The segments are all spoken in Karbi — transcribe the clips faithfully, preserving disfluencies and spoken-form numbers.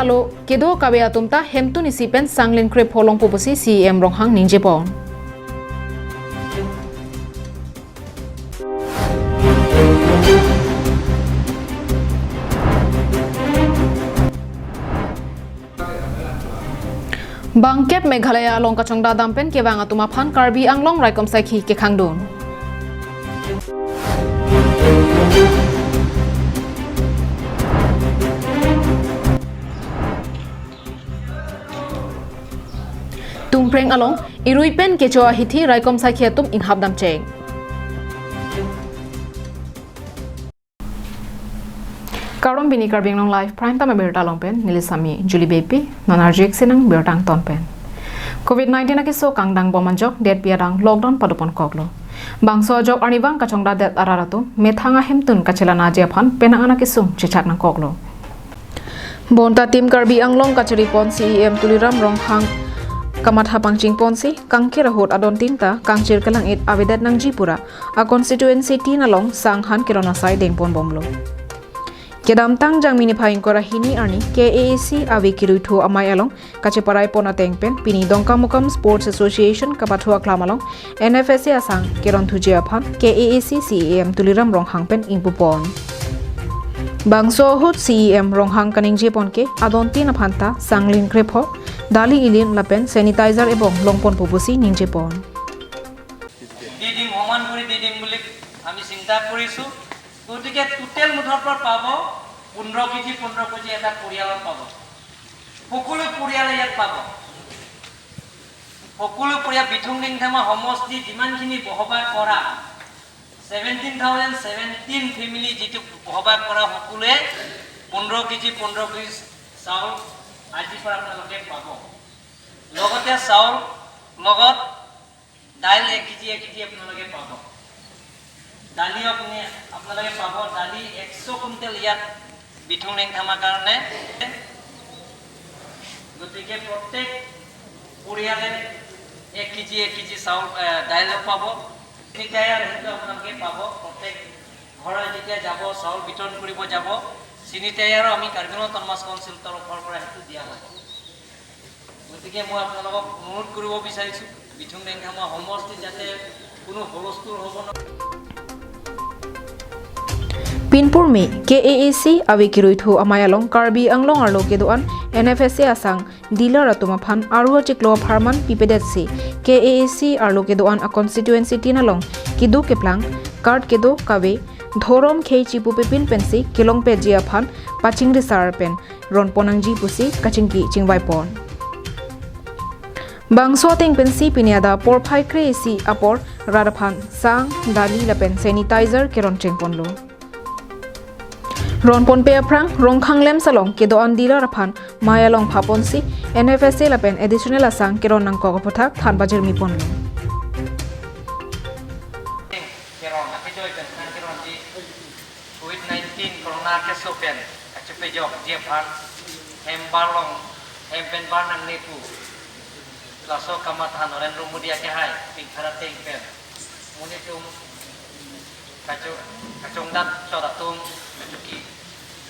arlo kedo kave atum ta hemtun isi pen sang lin krepho longpo pusi C E M Ronghang ningjepon. Bangkep Meghalaya along kachongdat dam pen kevang atum aphan Karbi Anglong raikom sakhi kekhangdun. Tumpreng along irui pen kecho ahithi raikom sakhi atum inghap damcheng. Kardom, pini Karbi Anglong Live Prime Time abirta along pen neli sami Julie Beypi, non arju-ik sinang birta angton pen. Covid nineteen akeso kangdang bom ajok detpi adang lockdown padoponkoklo. Bangso ajok arnivang kachongdatdet arat atum methang ahemtun kachelanji aphan penang an akesung chechak nangkoklo. Bonta Team Karbi Anglong kacharipon C E M Tuliram Ronghang kamatha pangchingponsi kangkir ahut adontin ta kangchir kelang-it avedet nangji pura a constituency tin along sang han keron asai dengponbomlo. Kedamtang Jangmi niphai ingkoi ra hini arni K A A C ave kiruithu amei along kacheparaipon ateng pen pini Dongkamukam Sports Association kapathu aklam along N F S A asang keron thuji aphan K A A C C E M Tuliram Ronghang pen ingpupon. Bangso ahut C E M Ronghang kaningjepon ke adontin aphan ta sang lin krepho, dali ilin lapen sanitizer ebong longponpo pusi ningjepon. দিদিম সমান কৰি দিদিম বুলি আমি চিন্তা কৰিছোঁ। গতিকে টোটেল মুঠৰ পৰা পাব পোন্ধৰ কেজি, পোন্ধৰ কেজি এটা পৰিয়ালত পাব। সকলো পৰিয়ালে ইয়াত পাব। সকলো পৰিয়াল বিথুং লেংথামা সমষ্টি যিমানখিনি বসবাস কৰা ছেভেণ্টিন থাউজেণ্ড ছেভেণ্টিন ফেমিলি যিটো বসবাস কৰা সকলোৱে পোন্ধৰ কেজি, পোন্ধৰ কেজি চাউল আজিৰ পৰা আপোনালোকে পাব। লগতে চাউল লগত দাইল এক কেজি, এক কেজি আপোনালোকে পাব। দালি আপুনি, আপোনালোকে পাব দালি একশ কুইণ্টেল ইয়াত বিথুং লেংথামাৰ কাৰণে। গতিকে প্ৰত্যেক পৰিয়ালে এক কেজি, এক কেজি চাউল, এ, দাইল পাব। চেনিটাইজাৰ সেইটো আপোনালোকে পাব। প্ৰত্যেক ঘৰত যেতিয়া যাব, চাউল বিতৰণ কৰিব যাব, চেনিটাইজাৰো আমি কাৰ্বি আংলং অট'নমাছ কাউন্সিল তৰফৰ পৰা সেইটো দিয়া হ'ব। গতিকে মই আপোনালোকক অনুৰোধ কৰিব বিচাৰিছোঁ, বিথুং লেংথামা সমষ্টিত যাতে কোনো হুলস্থুল হ'ব ন। Pinpur me K A A C ave kiruithu amei along Karbi Anglong arlo kedo-an N F S A asang dealer atum aphan aru achiklo apharman pipedetsi K A A C arlo kedo-an a constituency tin along keduk keplang, card kedo kave, dhorom khei chipu pepin pensi kelongpetji aphan pachingri sar pen ronpon nangji pusi kachingki chingvaipon. Bangso ateng pensi pini adap porphai kre-isi apor rat aphan sang, dali lapen sanitizer keron chengponlo. Ronponpe aphrang Ronghang LAMPS along kedo-an dealer aphan mei along phaponsi N F S A lapen additional asang keron nangkok aphuthak than pajirmiponlo. Keron, akedo pen sang keronji. Covid nineteen corona keso pen kachepajokji aphan hem barlong, hem pen bar nangne pu. Laso kamatha Narendra Modi akehai pingthar ateng pen monit atum kacho-, kachongdat chot atum, kachoki,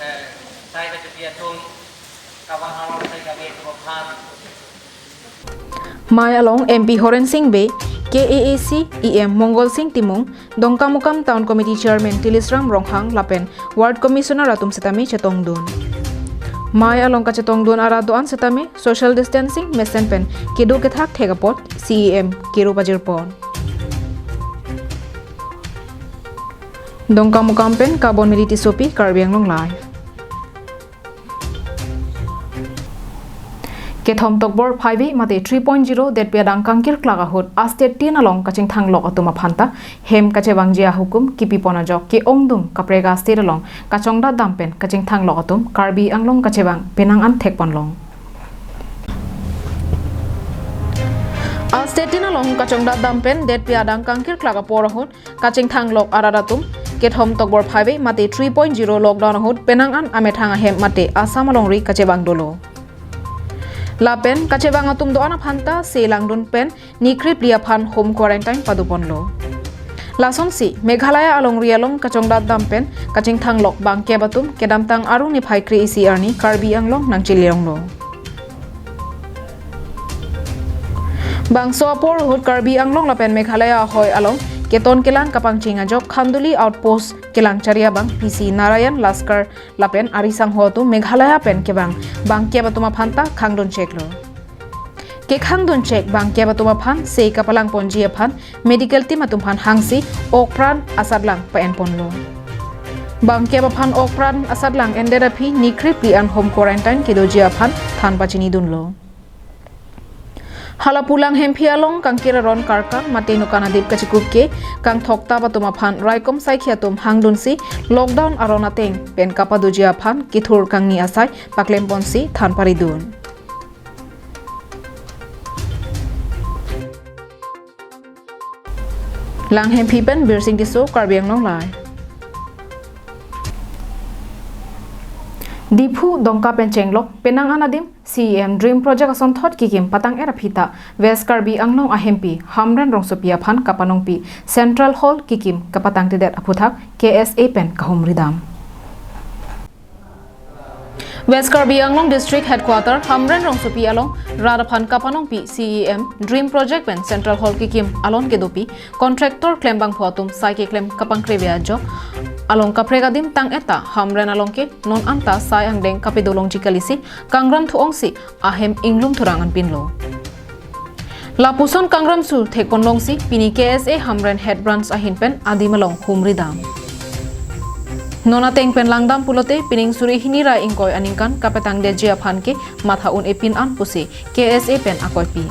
eh, sai kachoki atum, kabang arong sai kave atum aphan. Mei along M P Horen Sing Bey, K A A C E M Mongal Sing Timung, Dongkamukam Town Committee Chairman Tilisram Ronghang lapen Ward Commissioner atum setame chetongdun. Mei along kachetongdun arat do-an setame social distancing mesen pen kedo kethak thek apot C E M kiru pajirpon. Dongkamukam pen Kabon Mili Tissopi, Karbi Anglong Live. Kethom Tokbor Phaive mate three point zero detpi adang kangkirklak ahut a state tin along kachingthanglok atum aphanta hem kachevangji ahukum kipipon ajok ke-ongdung kaprek a state along kachongdat dam pen kachingthanglok atum Karbi Anglong kachevang penang an thekponlong. A state tin along kachongdat dam pen detpi adang kangkirklak apor ahut kachingthanglok arat atum Kethom Tokbor Phaive mate three point zero lockdown ahut penang an amethang ahem mate Assam alongri kachevang dolo. Lapen kachevang atum do-an aphanta se langdun pen nikrip li aphan home quarantine padoponlo. Lasonsi Meghalaya alongri along kachongdat dam pen kachingthanglok bangkep atum kedamtang arni niphai kre-isi arni Karbi Anglong nangchilonglo. Bangso apor ahut Karbi Anglong lapen Meghalaya ahoi along keton kelang kapangcheng ajok Khanduli Outpost kelangchari abang P C Narayan Laskar lapen ari sangho atum Meghalaya pen kevang bangkep atum aphan ta khangdun cheklo. Kekhangdun chek bangkep atum aphan sei kapalangponji aphan medical team atum aphan hangsi okpran asatlang pa-enponlo. Bangkep aphan okpran asatlang endet aphi nikrip li an home quarantine kedoji aphan than pachinidunlo. Hala pu Langhemphi along kangkir aron karkang mate nokan adip kachikup ke kangthok tap atum aphan raikom saikhi atum hangdunsi lockdown aron ateng pen kapadoji aphan kithur kangni asai paklemponsi than paridun. Langhemphi pen Birsing Tisso, Karbi Anglong Live. Diphu Dongka pen chenglok penang an adim C E M Dream Project asonthot kikim patang-et aphi ta West Karbi Anglong ahempi Hamren Rongsopi aphan kapanongpi Central Hall kikim kapatangtedet aphuthak K S A pen kahumridam. West Karbi Anglong District Headquarter Hamren Rongsopi along rat aphan kapanongpi C E M Dream Project pen Central Hall kikim alon kedopi contractor klembangphu atum sai keklem kapangkreve ajok along kaprek adim tang-et ta Hamren along ke non anta sai angdeng kapedolongji kalisi kangram thu-ongsi ahem inglum thurang anpinlo. Lapuson kangram su thekponlongsi pini K S A Hamren Head Branch ahin pen adim along humridam. Non ateng pen langdam pulote pining suri hini ra ingkoi aningkan kapatangdetji aphan ke matha un-e pin an pusi K S A pen akoipi.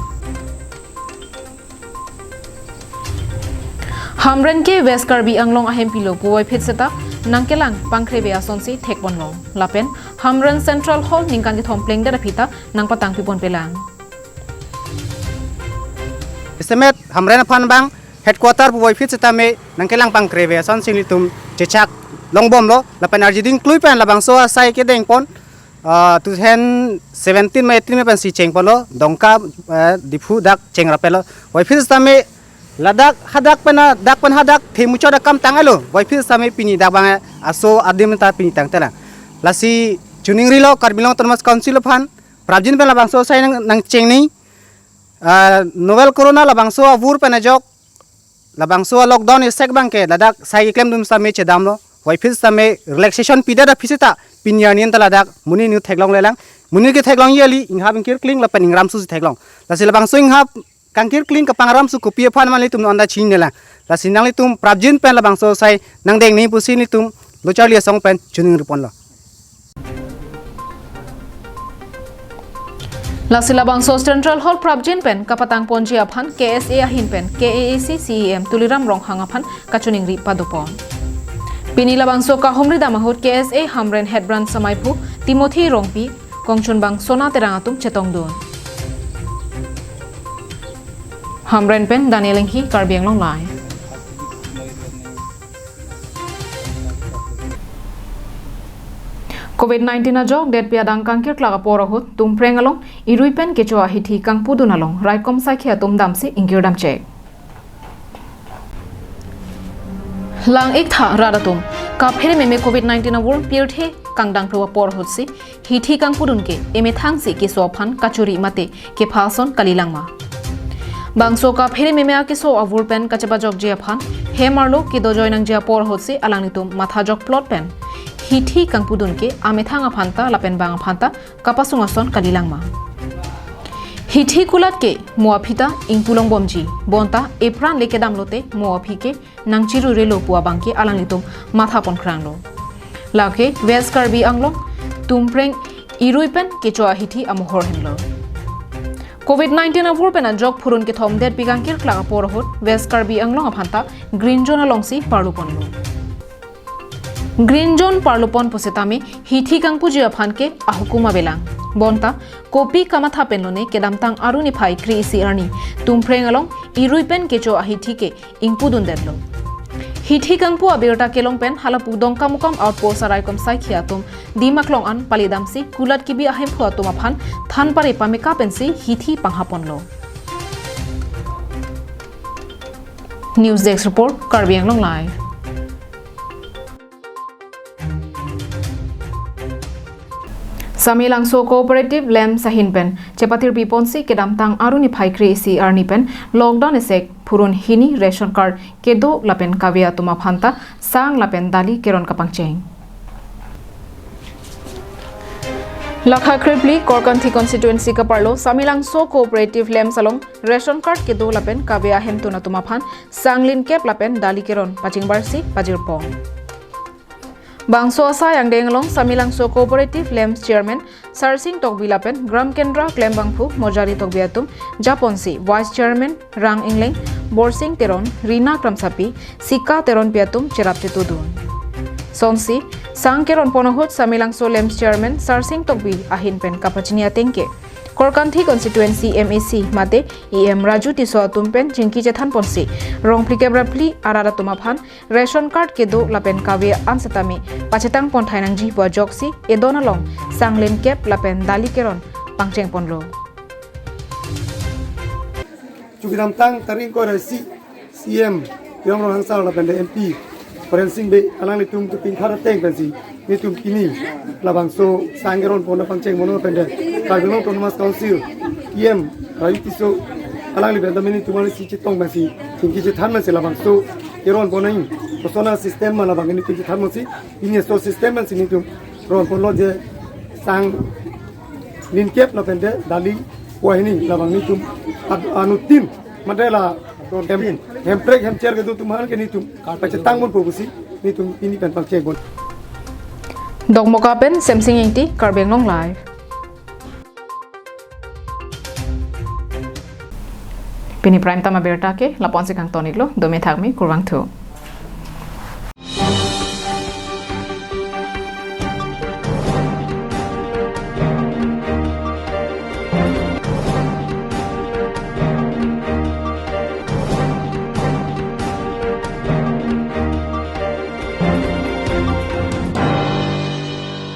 Hamren ke West Karbi Anglong ahempilo puvoiphit seta nangkelang pangkreve asonsi thekponlong. Lapen Hamren Central Hall ningkan kethom plengdet aphi ta nangpatangpiponpelang. Istemet Hamren aphan bang headquarter puvoiphit setame nangkelang pangkreve asonsi nelitum chechak longbomlo lapen arjiding klui pen labangso asai kedengpon, ah, two thousand seventeen ma eighteen ma pensi chengponlo Dongka, eh, Diphu dak chengrapelo. Voiphit setame ladak hadak pen dak pen hadak themuchot akam tang-etlo. Voiphit setame pini dak bang aso adim ta pini tangtelang. Lasi chuningrilo Karbi Anglong Autonomous Council aphan prapjin pen labangso asai nang, nangchengni, ah, novel corona labangso avur pen ajok labangso lockdown isek bang ke ladak sai klemdun setame chedamlo. Voiphit setame relaxation pidet aphi seta pini arni anta ladak monit hini theklonglelang. Monit ketheklongji kali inghap ingkirkling lapen ingramsu si theklong. Lasi labangso inghap kangkirkling kapangramsu kopi aphan ma nelitum non anta chininelang. Lasi nanglitum prapjin pen labangso asai nangdengni pusi nelitum lo charli asong pen chuningriponlo. Lasi labangso Central Hall prapjin pen kapatangponji aphan K S A ahin pen K A A C C E M Tuliram Ronghang aphan kachuningri padopon. Pini labangso kahumridam ahut K S A Hamren Head Branch amaiphu Timothy Rongpi, kongchunbang Sona Terang atum chetongdun. Hamren pen Daniel Enghi, Karbi Anglong Live. Covid nineteen ajok detpi adang kangkirklak apor ahut Tumpreng along irui pen kecho ahithi kangpudun along raikom saikhi atum damsi ingkirdam chek. Lang-iktha rat atum kaphere meme Covid nineteen avur pirthe kangdangphlu apor ahutsi hithi kangpudun ke emethangsi keso aphan kachuri mate kepha ason kalilangma. Bangso kaphere meme akeso avur pen kachepajokji aphan hem arlo kedojoi nangji apor ahutsi alanglitum mathajok plot pen hithi kangpudun ke amethang aphanta lapen bang aphanta kapasung ason kalilangma. Hithi kulat ke mo aphi ta ingpulongbomji, bonta epran le kedamlote mo aphi ke nangchiruirelo pu abang ke alanglitum mathapon kranglo. Lake West Karbi Anglong Tumpreng irui pen kecho ahithi amohor henlo. Covid nineteen avur pen ajok phurun kethom detpi kangkirklak apor ahut West Karbi Anglong aphanta Green Zone alongsi parluponlo. Green Zone parlupon pusitame hithi kangpuji aphan ke ahukum avelang. Bonta kopi kamatha penlone kedamtang arni niphai kre-isi arni Tumpreng along irui pen kecho ahithi ke ingpudundetlo. Hithi kangpu abirta kelong pen halapu Dongkamukam Outpost araikom saikhi atum dim aklong an palidamsi kulat kebi ahemphu atum aphan thanpare pameka pensi hithi panghaponlo. News Desk Report, Karbi Anglong Live. Samelangso Cooperative Lamps ahin pen chepathirpi ponsi kedamtang Aru niphai kre-isi arni pen lockdown esek phurun hini ration card kedo lapen kave atum aphanta sang lapen dali keron kapangcheng. Lakha krepli Korkanthi constituency kaparlo Samelangso Cooperative Lamps along ration card kedo lapen kave ahemtun atum aphan sang linkep lapen dali keron pachingbarsi pajirpon. Bangso asai angdeng along Samelangso Cooperative Lamps Chairman Sarsing Tokbi lapen Gram Kendra klembangphu Mojali Tokbi atum japonsi Vice Chairman Rang Engleng, Borsing Teron, Rina Kramsapi, Sika Teronpi atum cherap chetudun. Sonsi, sang keron pon ahut Samelangso Lamps Chairman Sarsing Tokbi ahin pen kapachini atengke Korkanthi constituency M A C mate E M Raju Tisso atum pen chingki chethan ponsi rong phlikep ra phli arat atum aphan ration card kedo lapen kave an setame pachetang pon thai nangji pu ajoksi edon along sang linkep lapen dali keron pangcheng ponlo. Chukidamtang tarik ko resi C M Tuliram Ronghang sir lapen de M P Horen Sing Bey alanglitum kepingthar ateng pensi nelitum pini labangso sang keron pon pangcheng mono pen de Karbi Anglong Autonomous Council E M Raju Tisso alangli pen de nelitum alangli si chetong pensi chingki chethan pensi labangso keron pon nang kosona system ma labang nelitum chethan pensi pini so system pensi nelitum ron ponlo je sang linkep lapen de dali wahini labang nelitum ad-, anuttin mate la hem, hemprek hemcher kedo atum aphan ke nelitum pachetang ponpo pusi nelitum pini pen pangcheng pon. Dokmoka pen Semsing Ingti, Karbi Anglong Live. Pini prime time abirta ke lapu-ansi kangton-iklo, dome thakme, kurvangthu.